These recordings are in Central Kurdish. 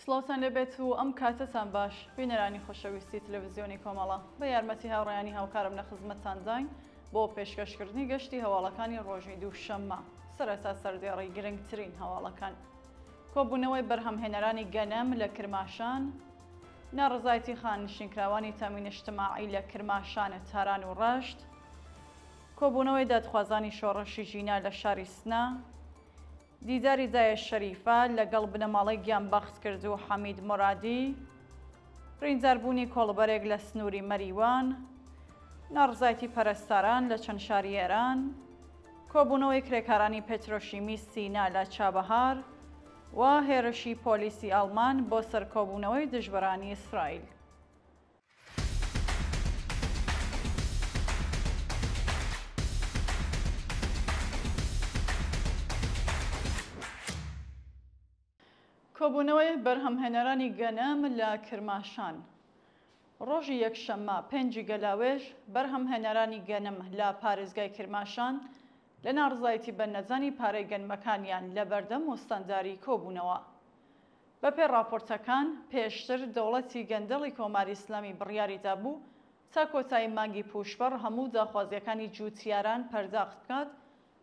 سڵاوتان لێبێت و ئەم کاتەتان باش بینەرانی خۆشەویستی تەلەڤزیۆنی کۆمەڵە بە یارمەتی هاوڕێیانی هاوکارم لە خزمەتتانداین بۆ پێشکەشکردنی گەشتی هەواڵەکانی ڕۆژی دووشەممە سەرەتا سەردێڕی گرنگترین هەواڵەکان کۆبوونەوەی بەرهەمهێنەرانی گەنم لە کرماشان ناڕەزایەتی خانەنشینکراوانی تەئمین ئیجتماعی لە کرماشان، تاران و ڕەشت، کۆبوونەوەی دادخوازانی شۆڕشی ژینا لە شاری سنە، دیداری دایە شەریفە لەگەڵ بنەماڵەی گیانبەختکردوو حەمید مورادی، برینداربوونی کۆڵبەرێک لە سنووری مەریوان، ناڕەزایەتی پەرستاران لە چەند شاری ئێران، کۆبوونەوەی کرێکارانی پێترۆشیمی سینا لە چابەهار و هێرشی پۆلیسی ئاڵمان بۆ سەر کۆبوونەوەی دژبەرانی ئیسرائیل. کۆبوونەوەی بەرهەمهێنەرانی گەنم لە کرماشان. ڕۆژی یەکشەممە پێنجی گەلاوێژ، بەرهەمهێنەرانی گەنم لە پارێزگای کرماشان لە ناڕزایەتی بە نەدانی پارەی گەنمەکانیان لە بەردەم ئوستانداری کۆبوونەوە. بەپێی ڕاپۆرتەکان، پێشتر دەوڵەتی گەندەڵی کۆماری ئیسلامی بڕیاری دابوو تا کۆتایی مانگی پووشپەڕ هەموو داخوازییەکانی جووتیاران پەرداخت بکات،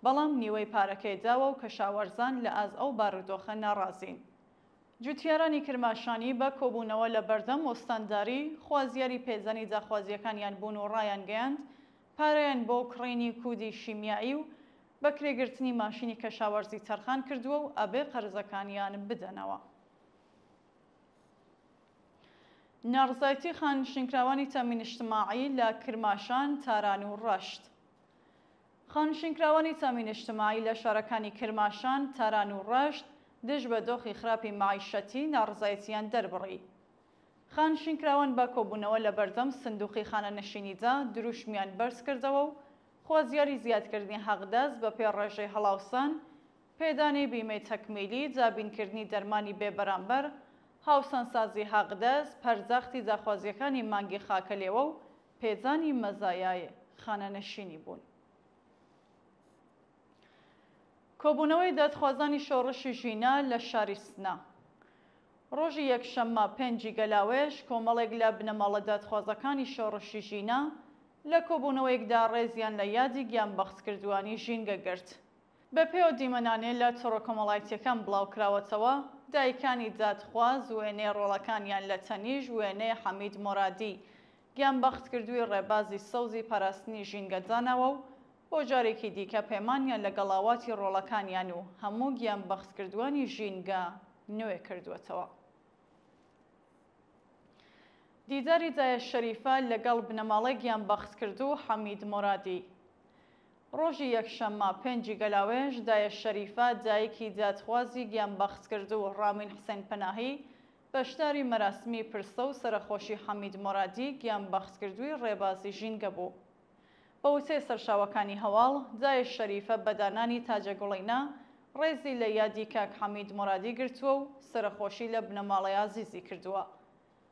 بەڵام نیوەی پارەکەی داوە و کەشاوەرزان لە ئاست ئەو بارودۆخە ناڕازین. جوتیارانی کرماشانی بە کۆبوونەوە لە بەردەم ئوستانداری، خوازیاری پێدانی داخوازییەکانیان بوون و ڕایانگەیاند، پارەیان بۆ کڕینی کودی شیمیایی و بەکرێگرتنی ماشینی کەشاوەرزی تەرخان کردووە و ئەبێ قەرزەکانیان بدەنەوە. ناڕزایەتی خانەنشینکراوانی تەئمین ئیجتماعی لە کرماشان، تاران و ڕەشت. خانشینکراوانی تامین ئیجتماعی لە شارەکانی کرماشان، تاران و ڕەشت دژ بە دۆخی خراپی مەعیشەتی ناڕەزایەتییان دەربڕی. خانشینکراوان بە کۆبوونەوە لە بەردەم سندووقی خانەنشینیدا دروشمیان بەرز کردەوە و خوازیاری زیادکردنی حەقدەست بە پێی ڕێژەی هەڵاوسان، پێدانی بیمەی تەکمیلی، دابینکردنی دەرمانی بێ بەرامبەر، هاوسانسازی حەقدەست، پەرداختی داخوازییەکانی مانگی خاکەلێوە و پێدانی مەزایای خانەنشینی بوون. کۆبوونەوەی دادخوازانی شۆڕشی ژینا لە شاری سنە. ڕۆژی یەکشەممە پێنجی گەلاوێژ کۆمەڵێک لە بنەماڵە دادخوازەکانی شۆڕشی ژینا لە کۆبوونەوەیەکدا ڕێزیان لە یادی گیانبەختکردووانی ژینگە گرت. بەپێی ئەو دیمەنانەی لە تۆڕە کۆمەڵایتییەکان بڵاوکراوەتەوە، دایکانی دادخواز وێنەی ڕۆڵەکانیان لە تەنیشت وێنەی حەمید مۆرادی، گیانبەختکردووی ڕێبازی سەوزی پاراستنی ژینگە داناوە و بۆ جارێکی دیکە پەیمانیان لەگەڵ ئاواتی ڕۆڵەکانیان و هەموو گیانبەختکردووانی ژینگە نوێ کردووەتەوە. دیداری دایە شەریفە لەگەڵ بنەماڵەی گیانبەختکردوو حەمید مۆرادی. ڕۆژی یەکشەممە پێنجی گەلاوێژ، دایە شەریفە، دایکی دادخوازی گیانبەختکردوو ڕامین حسێن پەناهی، بەشداری مەراسمی پرسە و سەرەخۆشی حەمید مۆرادی گیانبەختکردووی ڕێبازی ژینگە بوو. بە وتەی سەرچاوەکانی هەواڵ، دایە شەریفە بە دانانی تاجەگوڵینە ڕێزی لە یادی کاک حەمید مۆرادی گرتووە و سەرەخۆشی لە بنەماڵەی ئازیزی کردووە.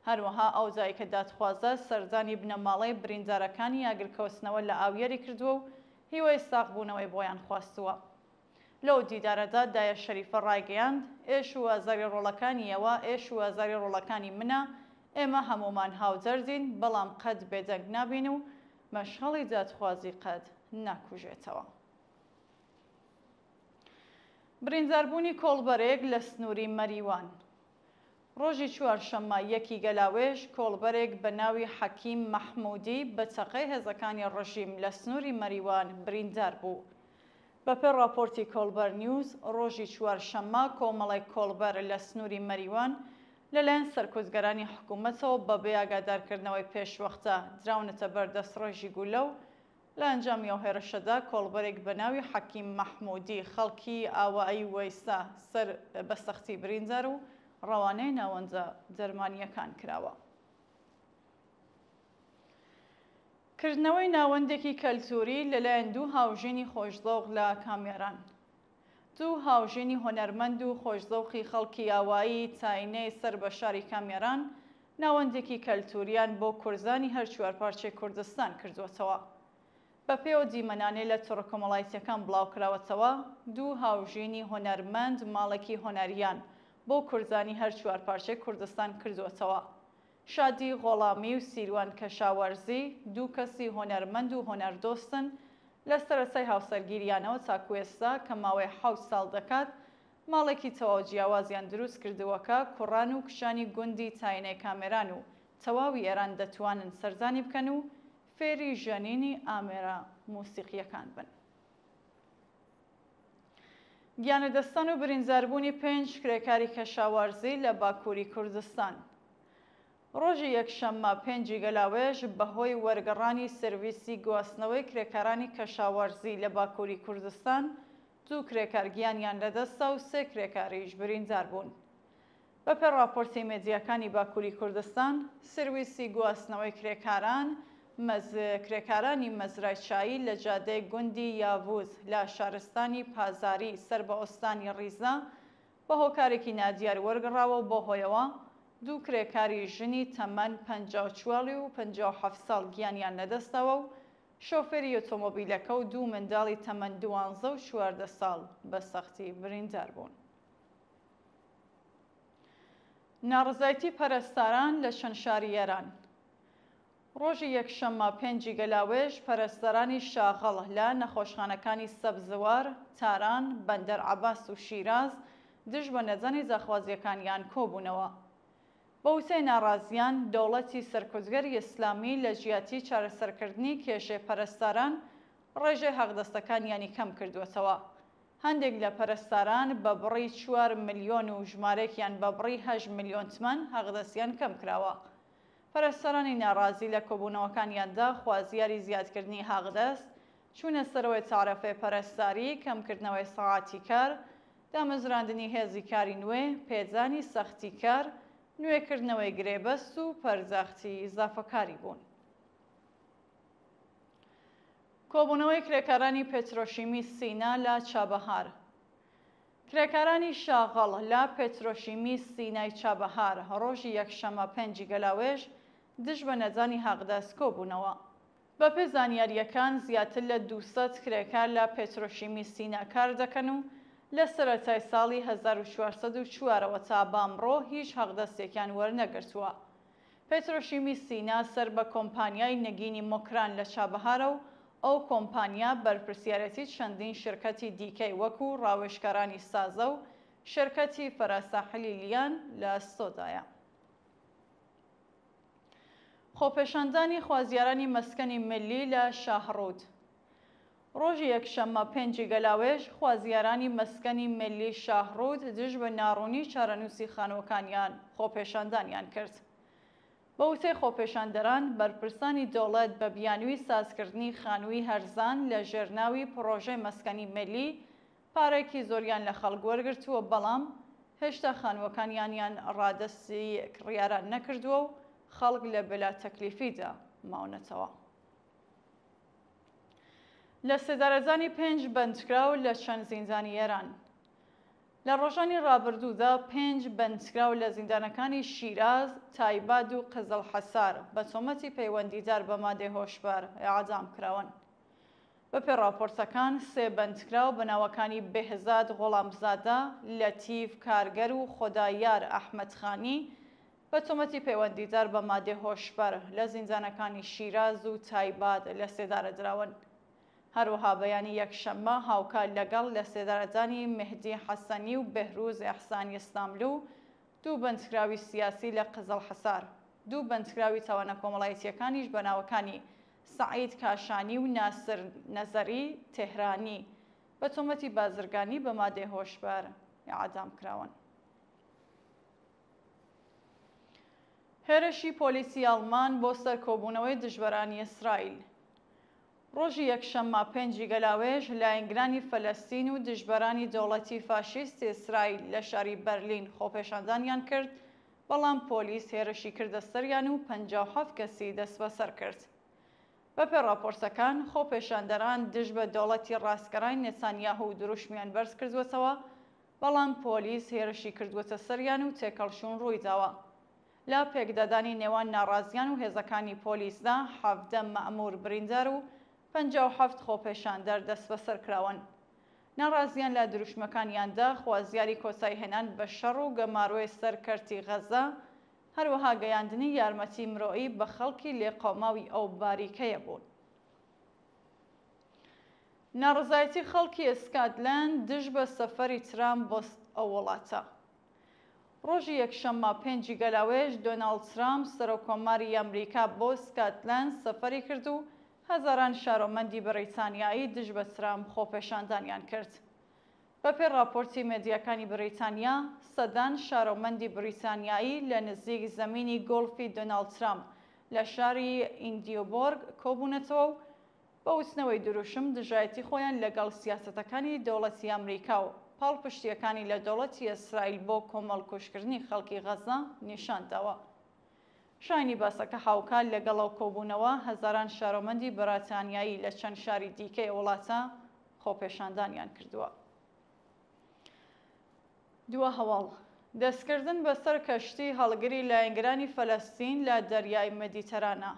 هەروەها ئەو دایکە دادخوازە سەردانی بنەماڵەی بریندارەکانی ئاگرکەوتنەوە لە ئاویەری کردووە و هیوای ساغبوونەوەی بۆیان خواستووە. لەو دیدارەدا دایە شەریفە ڕایگەیاند، ئێش و ئازاری ڕۆڵەکانی ئێوە ئێش و ئازاری ڕۆڵەکانی منە، ئێمە هەموومان هاودەردین، بەڵام قەت بێدەنگ نابین و مەشخەڵی دادخوازی قەت ناکوژێتەوە. برینداربوونی کۆڵبەرێک لە سنووری مەریوان. ڕۆژی چوارشەممە یەکی گەلاوێژ، کۆڵبەرێک بە ناوی حەکیم مەحموودی بە تەقەی هێزەکانی ڕژیم لە سنووری مەریوان بریندار بوو. بەپێی ڕاپۆرتی کۆڵبەر نیوز، ڕۆژی چوارشەممە کۆمەڵێک کۆڵبەر لە سنووری مەریوان لەلایەن سەرکوتگەرانی حکوومەتەوە بەبێ ئاگادارکردنەوەی پێشوەختە دراونەتە بەر دەستڕێژی گوللە و لە ئەنجامی ئەو هێرشەدا کۆڵبەرێک بە ناوی حەکیم مەحموودی خەڵکی ئاوایی وەیسە سەر بە سەختی بریندار و ڕەوانەی ناوەندە دەرمانییەکان کراوە. کردنەوەی ناوەندێکی کەلتووری لەلایەن دوو هاوژینی خۆشزەوق لە کامیاران. دوو هاوژینی هونەرمەند و خۆشزەوقی خەڵکی ئاوایی تاینەی سەر بە شاری کامیاران ناوەندێکی کەلتووریان بۆ کوردانی هەر چوارپارچەی کوردستان کردووەتەوە. بەپێی ئەو دیمەنانەی لە تۆڕە کۆمەڵایتییەکان بڵاوکراوەتەوە، دوو هاوژینی هونەرمەند ماڵێکی هونەرییان بۆ کوردانی هەر چوارپارچەی کوردستان کردووەتەوە. شادی غۆڵامی و سیروان کەشاوەرزی دوو کەسی هونەرمەند و هونەردۆستن، لە سەرەتای هاوسەرگیریانەوە تاکو ئێستا کە ماوەی حەوت ساڵ دەکات ماڵێکی تەواو جیاوازیان دروست کردووە کە کوڕان و کچانی گوندی تاینەی کامێران و تەواوی ئێران دەتوانن سەردانی بکەن و فێری ژەنینی ئامێرە مۆسیقییەکان بن. گیانلەدەستدان و برینداربوونی پێنج کرێکاری کەشاوەرزی لە باکووری کوردستان. ڕۆژی یەکشەممە پێنجی گەلاوێژ بەهۆی وەرگەڕانی سرویسی گواستنەوەی کرێکارانی کەشاوەرزی لە باکووری کوردستان دوو کرێکار گیانیان لەدەستدا و سێ کرێکاریش بریندار بوون. بەپێ ڕاپۆرتی مێدیاکانی باکووری کوردستان، سرویسی گواستنەوەی کرێکاران مەز کرێکارانی مەزرای چایی لە جادەی گوندی یاڤوز لە شارستانی پازاری سەر بە ئۆستانی ڕیزە بە هۆکارێکی نادیار وەرگڕاوە و بەوهۆیەوە دوو کرێکاری ژنی تەمەن 54 و 57 ساڵ گیانیان لەدەستداوە و شۆفێری ئۆتۆمۆبیلەکە و دوو منداڵی تەمەن دوانزە و 14 ساڵ بە سەختی بریندار بوون. ناڕەزایەتی پەرستاران لە چەند شاری ئێران. ڕۆژی یەکشەممە پێنجی گەلاوێژ پەرستارانی شاغڵ لە نەخۆشخانەکانی سەبزوار، تاران، بەندەر عەباس و شیراز دژ بە نەزانی داخوازییەکانیان کۆبوونەوە. بە وتەی ناڕازیان، دەوڵەتی سەرکوتگەری ئیسلامی لە جیاتی چارەسەرکردنی کێشەی پەرستاران، ڕێژەی حەقدەستەکانیانی کەم کردووەتەوە. هەندێک لە پەرستاران بە بڕی چوار ملیۆن و ژمارەیەکیان بە بڕی هەشت ملیۆن تمەن حەقدەستیان کەم کراوە. پەرستارانی ناڕازی لە کۆبوونەوەکانیاندا خوازیاری زیادکردنی حەقدەست، چوونە سەرەوەی تەعرەفەی پەرستاری، کەمکردنەوەی سەعاتی کار، دامەزراندنی هێزی کاری نوێ، پێدانی سەختی کار، نوێکردنەوەی گرێبەست و پەرداختی ئیزافەکاری بوون. کۆبوونەوەی کرێکارانی پێترۆشیمی سینا لە چابەهار کرێکارانی شاغڵ لە پێترۆشیمی سینای چابەهار ڕۆژی یەکشەممە پێنجی گەلاوێژ دژ بە نەدانی حەقدەست کۆبوونەوە. بەپێ زانیارییەکان زیاتر لە 200 کرێکار لە پێترۆشیمی سینا کار دەکەن و لە سەرەتای ساڵی 1404 ەوە تا بەئەمڕۆ هیچ حەقدەستێکیان وەرنەگرتووە. پێترۆشیمی سینا سەر بە کۆمپانیای نگینی مۆکران لە چابەهارە و ئەو کۆمپانیا بەرپرسیارێتی چەندین شرکەتی دیکەی وەکو ڕاوێژکارانی سازە و شرکەتی فەراساحلی لیان لە ئەستۆدایە. خۆپێشاندانی خوازیارانی مەسکەنی ملی لە شاهڕوود. ڕۆژی یەکشەممە پێنجی گەلاوێژ، خوازیارانی مەسکەنی میللی شاهڕوود دژ بە ناڕوونی چارەنووسی خانووەکانیان خۆپێشاندانیان کرد. بە وتەی خۆپێشاندەران، بەرپرسانی دەوڵەت بە بیانووی سازکردنی خانووی هەرزان لە ژێر ناوی پڕۆژەی مەسکەنی میللی پارەیەکی زۆریان لە خەڵک وەرگرتووە، بەڵام هێشتا خانووەکانیانیان ڕادەستی کڕیاران نەکردووە و خەڵک لە بەلاتەکلیفیدا ماونەتەوە. لە سێدارەدانی پێنج بەندکراو لە چەند زیندانی ئێران. لە ڕۆژانی ڕابردوودا پێنج بەندکراو لە زیندانەکانی شیراز، تایباد و قزڵحەسار بە تۆمەتی پەیوەندیدار بە مادەی هۆشبەر ئێعدام کراون. بەپێی ڕاپۆرتەکان سێ بەندکراو بە ناوەکانی بێهزاد غوڵامزادە، لەتیف کارگەر و خۆدایار ئەحمەدخانی بە تۆمەتی پەیوەندیدار بە مادەی هۆشبەر لە زیندانەکانی شیراز و تایباد لەسێدارە دراون. هەروەها بەیانی یەکشەممە هاوکات لەگەڵ لەسێدارەدانی مێهدی حەسەنی و بێهروز ئێحسانی ئیسلاملوو، دوو بەندکراوی سیاسی لە قزڵحەسار، دوو بەندکراوی تاوانە کۆمەڵایەتییەکانیش بە ناوەکانی سەعید کاشانی و ناسر نەزەری تێهرانی بە تۆمەتی بازرگانی بە مادەی هۆشبەر ئێعدام کراون. هێرشی پۆلیسی ئەڵمان بۆ سەر کۆبوونەوەی دژبەرانی ئیسرائیل. ڕۆژی یەکشەممە پێنجی گەلاوێژ لایەنگرانی فەلەستین و دژبەرانی دەوڵەتی فاشیستی ئیسرائیل لە شاری بەرلین خۆپێشاندانیان کرد، بەڵام پۆلیس هێرشی کردە سەریان و 57 کەسی دەستبەسەر کرد. بەپێ ڕاپۆرتەکان، خۆپێشاندەران دژ بە دەوڵەتی ڕاستگەرای نێتانیاهو دروشمیان بەرز کردووەتەوە، بەڵام پۆلیس هێرشی کردووەتە سەریان و تێکهەڵچوون ڕوویداوە. لە پێکدادانی نێوان ناڕازیان و هێزەکانی پۆلیسدا 17 مەئموور بریندار و 57 خۆپێشاندەر دەستبەسەر کراون. ناڕازییان لە دروشمەکانیاندا خوازیاری کۆتاییهێنان بە شەڕ و گەمارۆی سەر کەرتی غەزە، هەروەها گەیاندنی یارمەتی مرۆیی بە خەڵکی لێقەوماوی ئەو باریکەیە بوون. ناڕەزایەتی خەڵکی ئسکاتلەند دژ بە سەفەری ترامپ بۆ ئەو وڵاتە. ڕۆژی یەکشەممە پێنجی گەلاوێژ دۆناڵد ترامپ سەرۆککۆماری ئەمریکا بۆ سکاتلەند سەفەری کرد و هەزاران شارۆمەندی بریتانیایی دژ بە ترامپ خۆپێشاندانیان کرد. بەپێی ڕاپۆرتی مێدیاکانی بریتانیا، سەدان شارۆمەندی بریتانیایی لە نزیک زەمینی گۆڵفی دۆناڵد ترامپ لە شاری ئیندیوبۆرگ کۆبوونەتەوە و بە وتنەوەی دروشم دژایەتی خۆیان لەگەڵ سیاسەتەکانی دەوڵەتی ئەمریکا و پاڵپشتییەکانی لە دەوڵەتی ئیسرائیل بۆ کۆمەڵکوژکردنی خەڵکی غەززە نیشان داوە. شایانی باسە کە هاوکات لەگەڵ ئەو کۆبوونەوە هەزاران شارۆمەندی بەراتانیایی لە چەند شاری دیکەی ئەو وڵاتە خۆپێشاندانیان کردووە. دوا هەواڵ، دەستکردن بەسەر کەشتی هەڵگری لایەنگرانی فەلەستین لە دەریای مەدیتەرانە.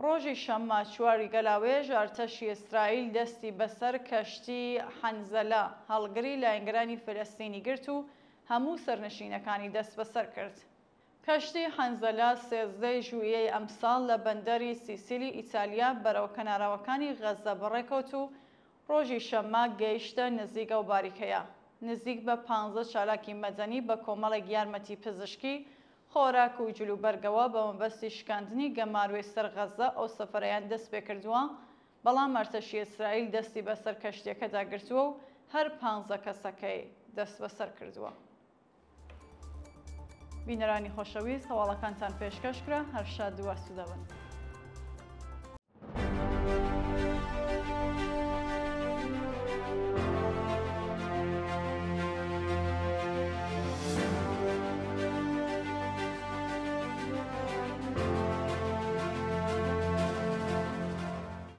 ڕۆژی شەممە چواری گەلاوێژ ئەرتەشی ئیسرائیل دەستی بەسەر کەشتی حەنزەلە هەڵگری لایەنگرانی فەلەستینی گرت و هەموو سەرنشینەکانی دەستبەسەر کرد. کەشتی حەنزەلە 13 ی ژوئیەی ئەمساڵ لە بەندەری سیسیلی ئیتالیا بەرەو کەناراوەکانی غەززە بەڕێکەوت و ڕۆژی شەممە گەیشتە نزیک ئەو باریکەیە. نزیک بە پانزە چالاکی مەدەنی بە کۆمەڵێک یارمەتی پزیشکی، خۆراک و جلوبەرگەوە بە مەبەستی شکاندنی گەمارۆی سەر غەززە ئەو سەفەرەیان دەستپێکردووە، بەڵام ئەرتەشی ئیسرائیل دەستی بەسەر کەشتییەکەدا گرتووە و هەر پانزە کەسەکەی دەستبەسەر کردووە. بینەرانی خۆشەویست هەواڵەکانتان پێشکەش کرا، هەر شاد و ئاسوودە بن.